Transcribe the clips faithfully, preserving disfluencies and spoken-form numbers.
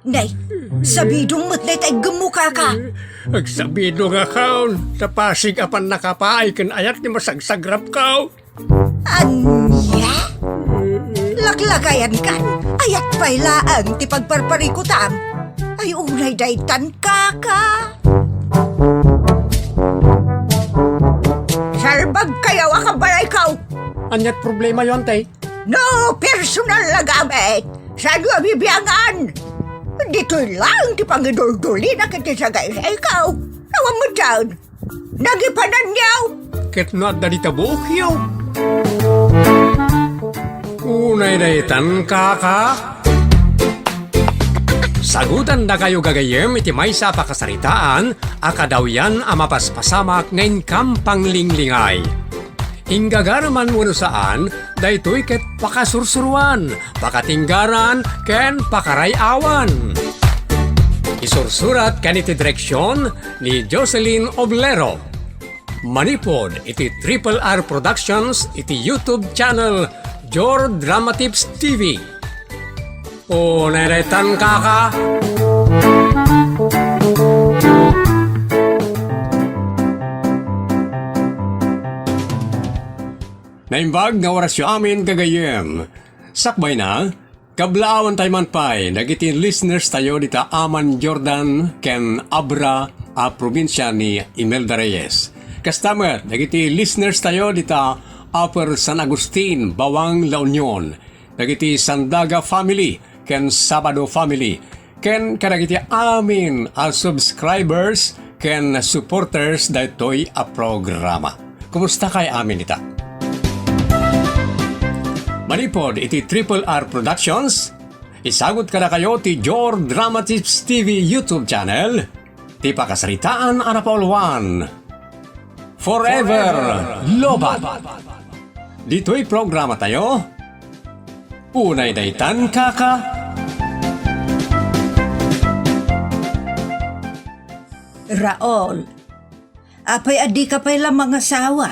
Nay, sabidong met dayta iggemmo, kaka. Agsabidongakon, ta pasig a pannakapaay ken ayat ti masagsagrapko. Ania? Laklakayankan, ayat pay laeng ti pagparparikutam. Ay, unay daytan, kaka. Salbagkayo a kabalayko. Aniat problemayo, ante? No personal a gamit, saanyo a bibiangan? Ditoy laeng ti pangiduldulina ket ti sagaysayko. Awan met daan. Nagipananyo! Ket no adda dita buokyo. Unay daytan, kaka. Sagutandakayo gagayyem iti maysa a pakasaritaan a kadawyan a mapaspasamak nga inkam panglinglingay. Inggagaraman wenno saan, daytoy ket pakasursuroan, pakatinggaran, ken pakaray-awan. Isursurat ken iti direksion ni Jocelyn Oblero. Manipud iti Triple R Productions iti YouTube channel Jor Dramatips T V. O, nairetan, kaka. Naimbag nga orasyo amin, gagayyem. Sakbayna, kablaawan tayo man pay dagiti listeners tayo dita Aman Jordan ken Abra a probinsia ni Imelda Reyes. Kasta met dagiti listeners tayo dita Upper San Agustin, Bawang, La Union, dagiti Sandaga family ken Sabado family, ken kadagiti amin a subscribers ken supporters daytoy a programa. Kumusta kay amin ita? Manipud iti Triple R Productions, isagut kadakayo ti Jor Dramatips T V YouTube channel, ti pakasaritaan a napauluan, Forever Lobat. Ditoy programa tayo, unay daytan, kaka. Raul, apay a dika pay la mangasawa?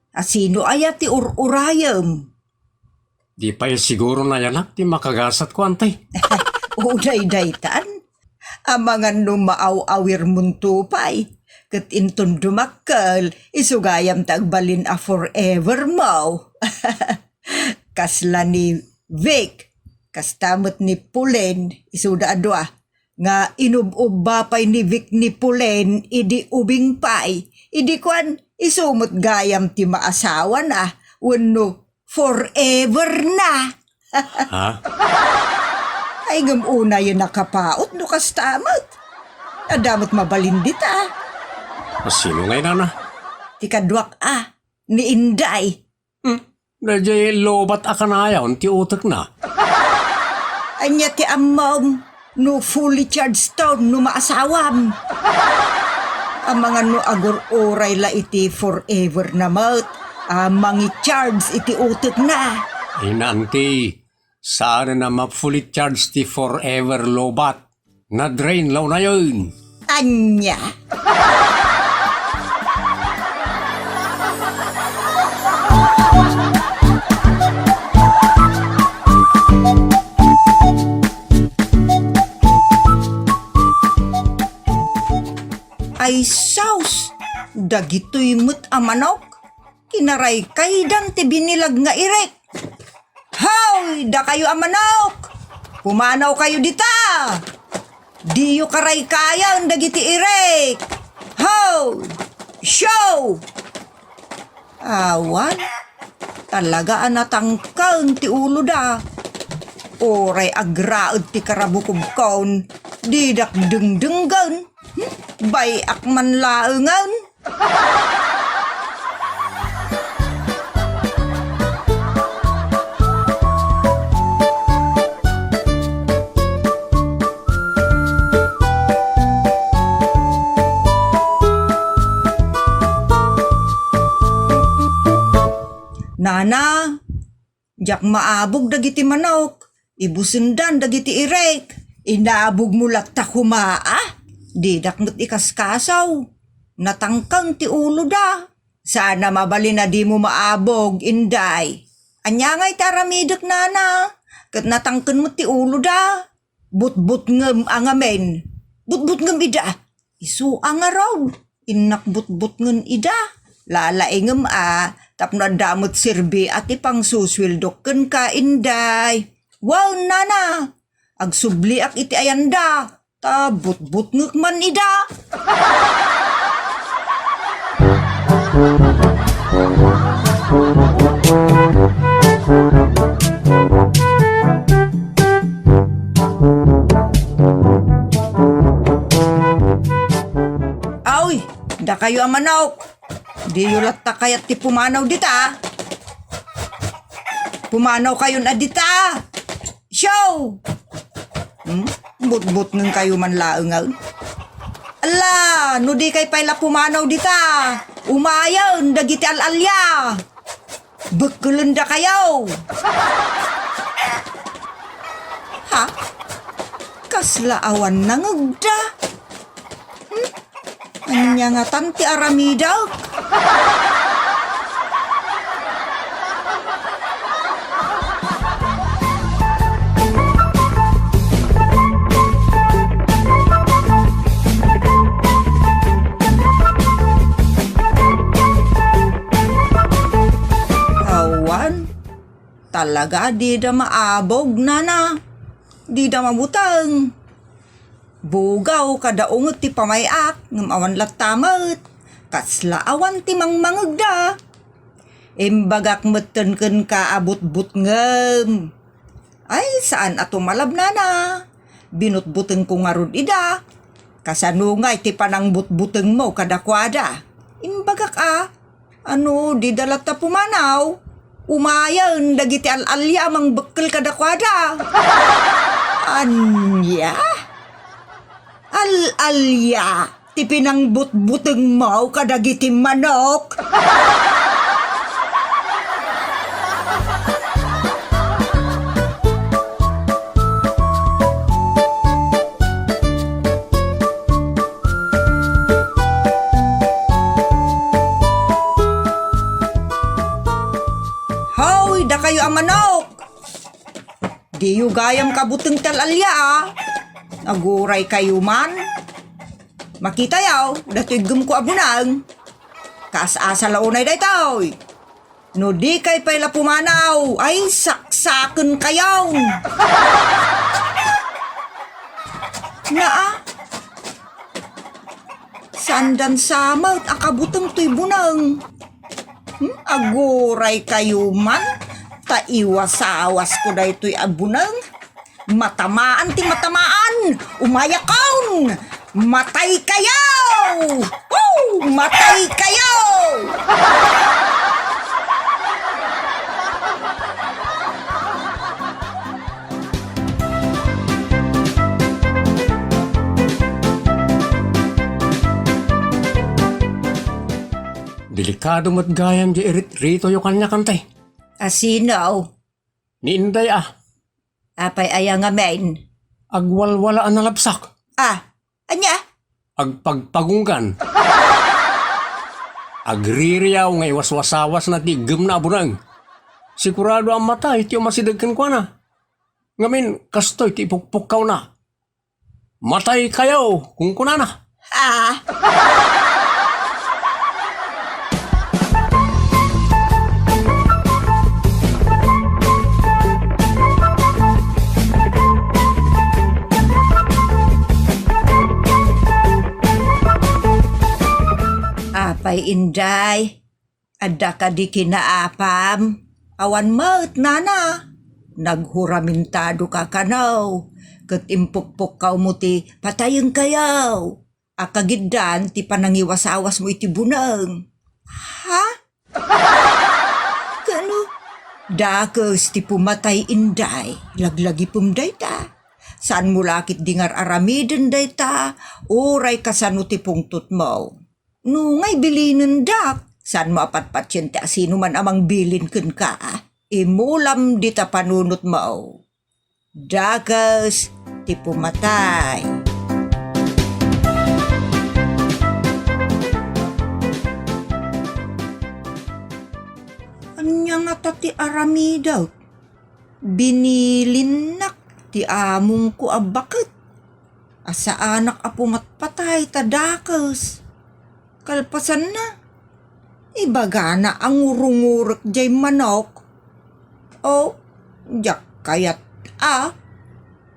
A sino aya ti ur-urayem? Di pay siguro nayanak ti makagasatko, ante. Unay daytan? Amangan no maaw-awirmonto pay, ket inton dumakkel, isu gayam ti agbalin a forever mo. Kasla ni Vic, kasta met ni Pauline, isuda a dua, nga inub-ubba pay ni Vic ni Pauline idi ubing pay, idi kuan, isu met gayam ti maasawana, wenno forever na. Ha? Ay, ngem unayen a kapaut no kasta met. Adda met mabalin dita. Sino ngay, nana? Ti kaduak a, ni Inday. Hmm, daydiay lobat a kanayon ti utekna. Ania ti ammom no fully charged ton no maasawam? Amangan no agur-uray la iti forever na met a mangi-charge iti utekna. Ay, nanti, saan a ma-fully charge ti forever lobat. Na-drain la unayen. Ania? Ay, sus! Dagitoy met a manok. Kinaraykaydan ti binilag nga irek. Hoy, dakayo a manok! Pumanawkayo dita! Diyo karaykayan dagiti irek! Hoy! Show! Awan, talaga a natangken ti uloda. Uray agraed ti karabukobkon, didak dengdenggen. Hmm? Bay-ak man laengen. Nana, diak maabog dagiti manok. Ibusendan dagiti irek. Inabogmo latta koma, a? Didak met ikaskasaw. Natangken ti uloda. Saan a mabalin a dimo maabog, Inday. Ania ngay ti aramidek, nana? Ket natangken met ti uloda. Butbutngem a ngamin. Butbutngem ida. Isu a ngarud. Innak butbutngen ida. Lalaingem a, tapno adda met serbi a ti pangsusueldok kenka, Inday. Wen, nana, agsubliak iti ayanda, ta butbutngek man ida. Awi, dakayo a manok. Diyo latta kayat ti pumanaw dita? Pumanaw kayon a dita. Show! Hmm? Butbutngen kayo man laengen. Ala, no di kay pay la pumanaw dita, umayen dagiti al-alia. Bekkelendakayo. Ha? Kasla awan nangegda? Hmm? Ania ngatan ti aramidek? Awan. Talaga, dida maabog, nana. Dida mabuteng. Bugaw kada unget ti pamay-ak, ngem awan latta met. Kasla awan ti mangmangegda. Imbagak metten kenka a butbutngem. Ay, saan a tumalab, nana. Binutbutengko ngarud ida. Kasano ngay ti panangbutbutengmo kadakuada? Imbagak a, ano, dida latta pumanaw? Umayen dagiti al-alia a mangbekkel kadakuada. Ania? Al-alia ti pinangbutbutengmo kadagiti manok? Hoy, dakayo a manok! Diyo gayam kabuteng ti al-alia, a. Aguray kayo man. Makitayo, datoy iggemko a buneng. Kaas-asa la unay daytoy. No di kay pay la pumanaw, ay saksaken kayo. Naa, sandan samet a kabuteng toy buneng. Hmm, aguray kayo man, ta iwasawasko daytoy a buneng. Matamaan ti matamaan! Umayakon! Matay kayo! Woo! Matay kayo! Delikado met gayam di irit-ritoyo kaniak, anti. A sino? Ni Inday a. Apay aya ngamin? Agwalwala a nalabsak. Ah, ania? Agpagpagunggan. Agririyaw nga iwaswasawasna ti iggemna a buneng. Sigurado a matay ti umasideg kenkuana. Ngamin, kastoy ti ipukpukkawna. Matay kayo, kunkunana. Ah. Apay, Inday, adda kadi kinaapam? Awan met, nana. Naghuramintado ka kano, ket impukpukkawmo ti patayen kayo. A kagiddan ti panangiwasawasmo iti buneng. Ha? Kano? Dakes ti pumatay, Inday, laglagipem dayta. Saanmo la ketdi nga ar-aramiden dayta, uray kasano ti pungtotmo. No ngay bilinendak, saanmo a patpatien ti asinoman a mangbilin kenka. Imulam dita panunotmo. Dakes ti pumatay. Ania ngata ti aramidek? Binilinnak ti amongko a baket a saanak a pumatpatay ta dakes. Kalpasanna, ibagana a ngurungurek jay manok. O, diak kayat a,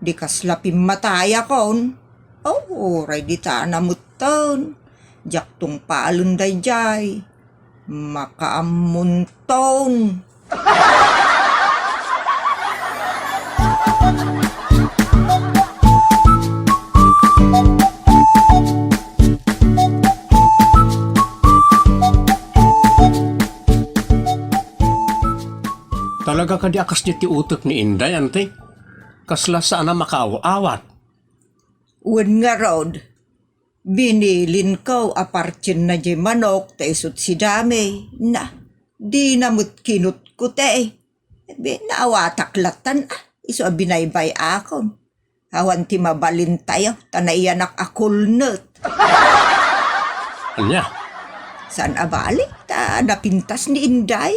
di kasla pimmatayakon. O, uray dita nametten. Diak tungpalen dayjay. Makaammonton. Talaga kadi a kasdiay ti utek ni Inday, Auntie? Kasla saan a makaaw-awat. Wen ngarud, binilinko a partienna jay manok ta isut' si Dami. Na, dina met kinutkuti. Bi, naawatak lattan, a, isu a binaybay-akon. Awan ti mabalintayo, ta naiyanak a kulnet. Ania? Saan a bali, ta napintas ni Inday.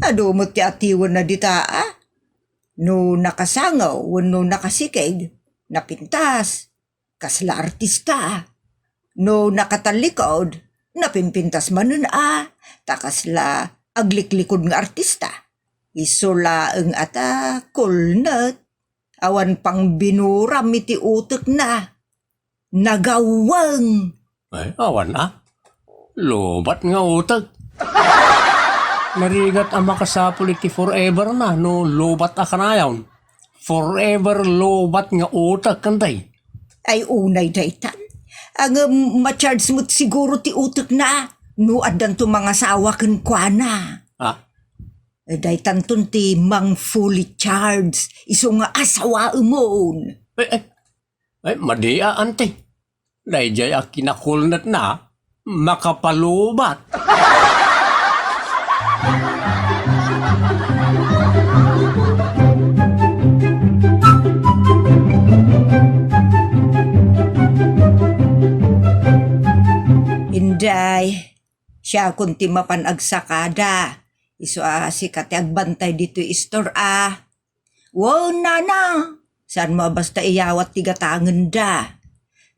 Adu met ti atiwenna dita, a. No nakasango wenno nakasikeg, napintas. Kasla artista. No nakatallikod, napimpintas manen a, ta kasla agliklikod nga artista. Isu laeng a ta kulnet. Awan pang binuram iti utekna. Nagaweng. Ay, awan a. Lobat nga utek. Narigat a makasapul iti forever na no lobat a kanayon. Forever lobat nga utek, Auntie. Ay, unay daytan. Ngem, ma-charge met siguro ti utekna no addanto mangasawa kenkuana. Ah? Eh, daytanton ti mang-fully charge, isu nga asawaemon. Eh, eh, Ay, madi a, Auntie. Daydiay a kinakulnetna, makapalubat. Inday, siakon ti mapan agsakada. Isu a sika ti agbantay ditoy istor a. Wen, nana, saanmo a basta iyawat ti gatangenda.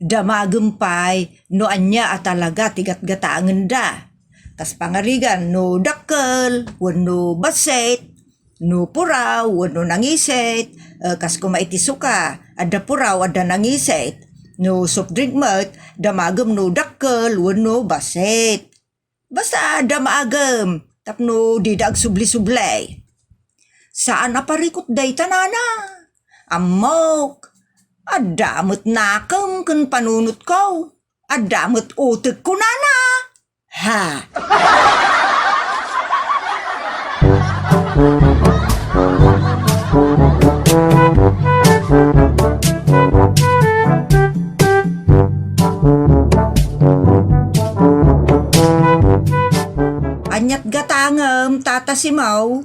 Damagem pay no ania a talaga ti gatgatangenda. Kas pangarigan, no dakkel wenno bassit, no puraw wenno nangisit, eh, kas koma iti suka, adda puraw, adda nangisit. No soft drink met, damagem no dakkel wenno bassit. Basta damagem tapno dida agsubli-subli. Saan a parikut dayta, nana. Ammok, adda met nakem ken panunotko. Adda met utekko, nana. Ha? Aniat gatangem, Tata Simaw?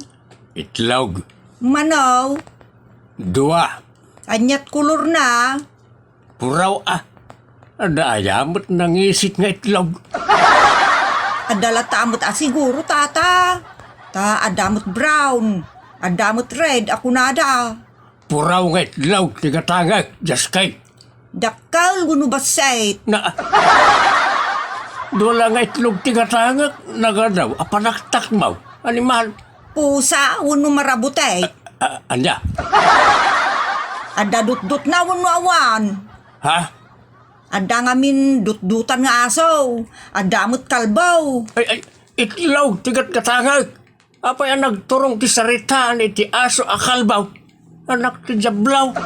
Itlog. Mano? Dua. Aniat kolorna? Puraw a. Adda aya met nangisit nga itlog? Adda latta met a siguro, Tata. Ta adda met brown. Adda met red a kunada. Puraw nga itlog ti gatangek, Jaskay. Dakkel wenno bassit? Na, dua la nga itlog ti gatangek, nagadaw a panaktakmaw, animal. Pusa wenno marabutek? A, ania? Adda dutdutna wenno awan? Ha? Adda ngamin dutdutan nga aso. Adda met kalbaw. Ay, ay, itlog ti gatgatangek. Apay a nagturong ti saritaan iti aso a kalbaw? Anak ti diablo!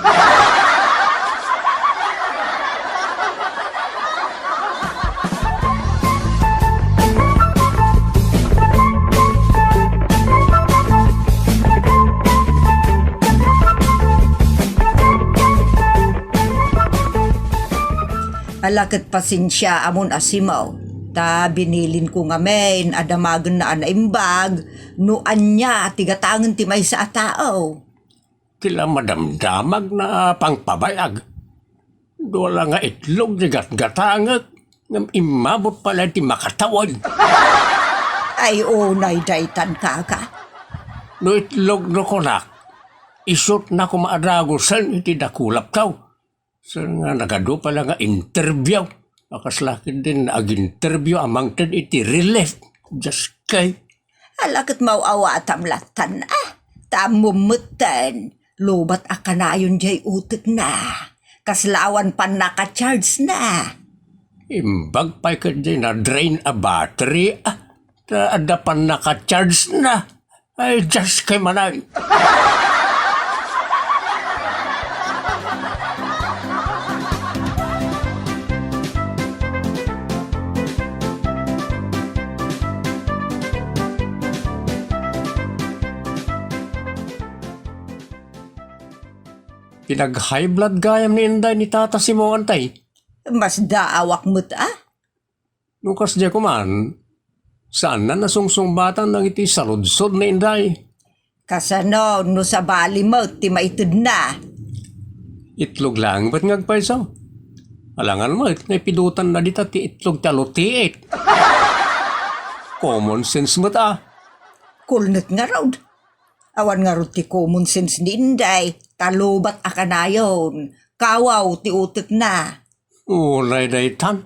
Ala ket pasensia amon a Simaw, ta binilinko ngamin a damagenna a naimbag no ania ti gatangen ti maysa a tao. Ti la madamdamagna a pangpabayag. Dua la nga itlog ti gatgatangek, ngem immabut pay la ti makatawen. Ay, unay daytan, kaka. No itlog no kunak, Isut na koma a dagusen iti dakulaptaw. Saan nga nagadu pay la nga interview. A kasla ketdin nga ag-interview a mangted iti relief. Dios kay. Ala ket maaw-awatam lattan, ah. Ta ammom metten, lobat a kanayon diay utekna. Kasla awan pannaka-charge na. Imbag pay ketdi na-drain a battery, ah. Ta adda pannaka-charge na. Ay, Dios kay manen. Pinag-high blood gayam ni Inday ni Tata Simo, antay. Masdaawak met, ah. No kasdiay koman, saanna a sungsungbatang dagiti saludsod ni Inday. Kasano no sabali met ti maitedna? Itlog laeng met nga agpayso. Alangan met nga ipidutanna dita ti itlog ti alutiit. Common sense met, ah. Kulnet ngarud. Awan ngarud ti common sense ni Inday, ta lobat a kanayon, kawaw ti utekna. Unay daytan.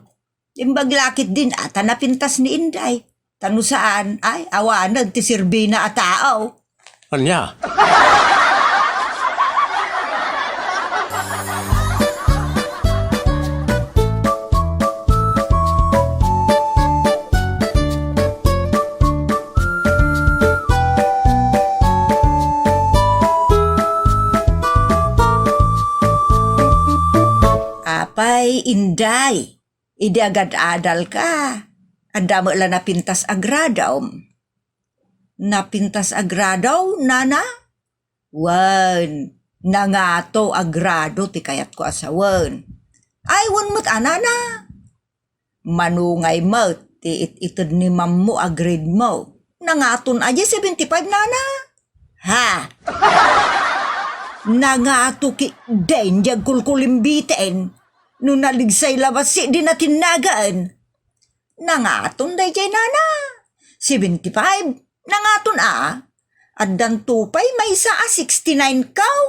Imbag la ketdin a ta napintas ni Inday. Ta no saan, ay, awanen ti serbina a tao. Ania? Apay, Inday, idi agad-adalka, adda met la napintas a gradom? Napintas a grado, nana? Wen, nangato a grado ti kayatko a sawen. Ay, wen met a, nana. Mano ngay met ti it-ited ni mammo a grade mo? Nangaton a diay seventy-five, nana? Ha? Nangato ketdin diay agkulkulimbiten no naligsay la bassit di natinnagan. Nangaton daydiay, nana? Seventy-five? Nangaton a? Addanto pay maysa a sixty-nine kaw?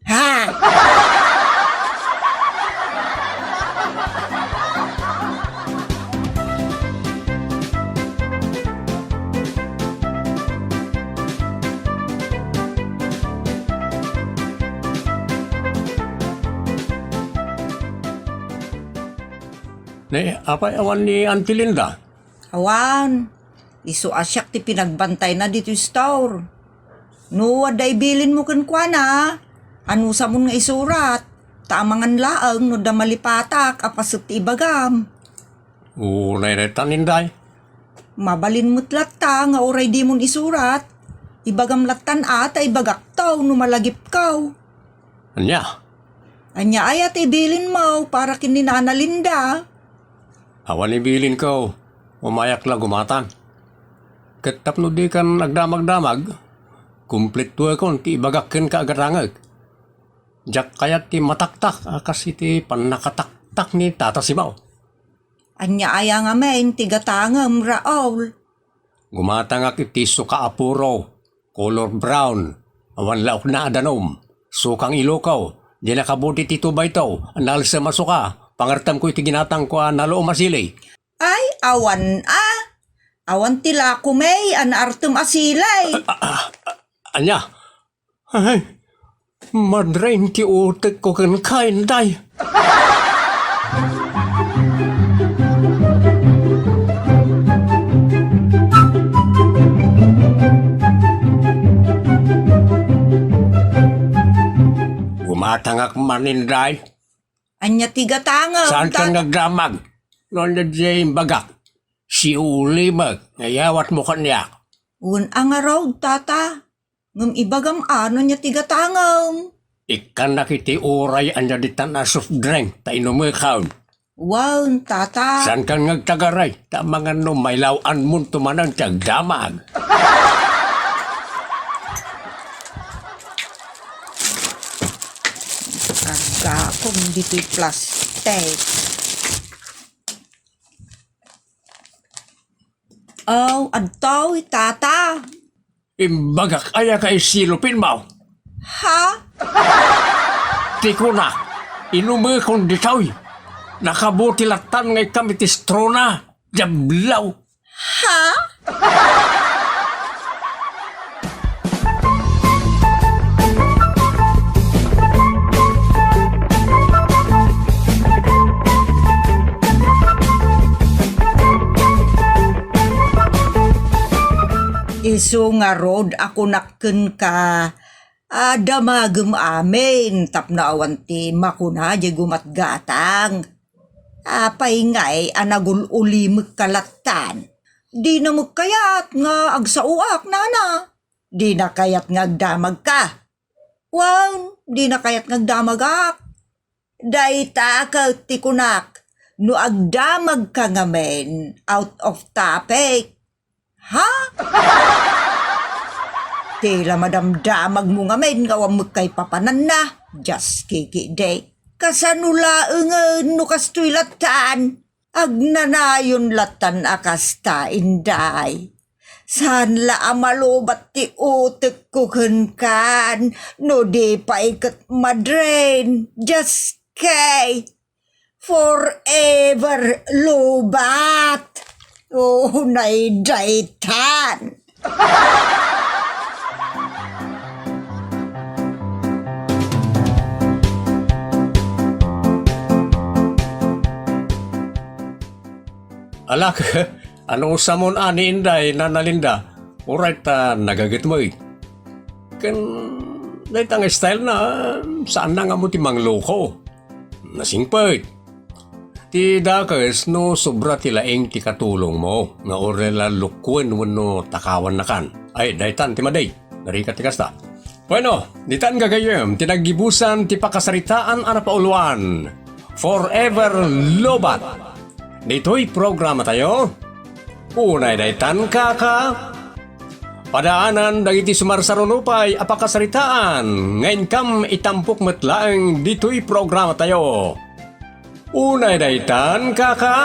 Ha? Ne, apay awan ni Auntie Linda? Awan. Isu a siak ti pinagbantayna ditoy store. No adda ibilinmo kenkuana, anusamon nga isurat, ta amangan laeng no adda malipatak a paset ti ibagam. Unay daytan, Inday. Mabalin met latta nga uray dimon isurat. Ibagam lattan a ta ibagakto no malagipkaw. Ania? Ania aya ti ibilinmo para ken ni Nana Linda? Awan ibilinko, umayak la gumatang. Ket tapno dikan agdamagdamag, kumpletoekon ti ibagak kenka a gatangek. Diak kayat ti mataktak a kas iti pannakataktak ni Tata Simaw. Ania aya ngamin ti gatangem, Raul? Gumatangak iti suka a puro, color brown, awan la ukna a danum. Sukang Ilocao, di nakabudi ti tubayto, nalsem a suka, pangartemko iti ginatangko a naluom a sili. Ay, awan a. Awan ti lakomey a naartem a sili. A-, a-, a-, ania? Ay, madrain ti utekko kenka, Inday. Gumatangak man, Inday. Ania ti gatangem, Saan kan Tata? Nagdamag? No, ania diay imbagak? Siulimek, nga iyawatmo kaniak. Wen a ngarud, Tata. Ngem ibagam a no ania ti gatangem. Ikkannak iti uray ania ditan a soft drink ta inumekan. Wen, Tata. Saan kan nga agtagaray, ta amangan no mailaw-anmonto manen ti agdamag. Aggakom ditoy plastik. Aw, adtoy, Tata. Imbagak aya nga isilupinmo? Ha? Ti kunak, inumekon ditoy. Nakabuti lattan nga ikkam iti strona. Diablo! Ha? Isu ngarud a kunak kenka, a damagem amin tapno awan ti makuna diay gumatgatang. Apay ngay a nagul-ulimekka lattan? Dina met kayat nga agsaoak, nana. Dina kayat nga agdamagka. Wen, dina kayat nga agdamagak. Dayta ket ti kunak, no agdamagka ngamin, out of topic. Ha? Ti la madamdamagmo ngamin nga awan met kaipapananna. Dios, kikidi. Kasano laengen no kastoy lattan? Agnanayon lattan a kasta, Inday. Saan la a malubat ti utekko kenkan no di pay ket madren. Dios, kay forever lubat. Unay daytan. Alak, ano sa mon ani, Inday, Nana Linda? Uray ta nagagetmeg. Ken dayta nga style na, saan na nga mo ti mangloko. Nasingpet. Ti dakes no sobra ti laing ti katulongmo nga uray la lukuen wenno takawannakan. Ay, daytan ti madi. Narika ti kasta. Bueno, ditan gagayyem ti naggibusan ti pakasaritaan a napauluan. Forever Lobat. Ditoy programa tayo. Unay daytan, kaka. Padaanan dagiti sumarsarunupay a pakasaritaan nga inkam itampok met laeng ditoy programa tayo. Unay daytan, kaka.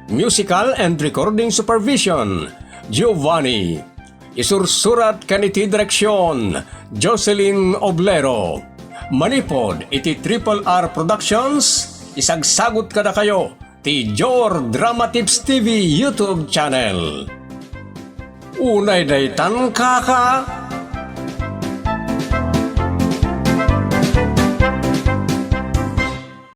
Musical and recording supervision, Giovanni. Isursurat ken iti direksion, Jocelyn Oblero. Manipod iti Triple R Productions, isagsagut kadakayo ti Jor Drama Tips T V YouTube channel. Unay daytan, kaka.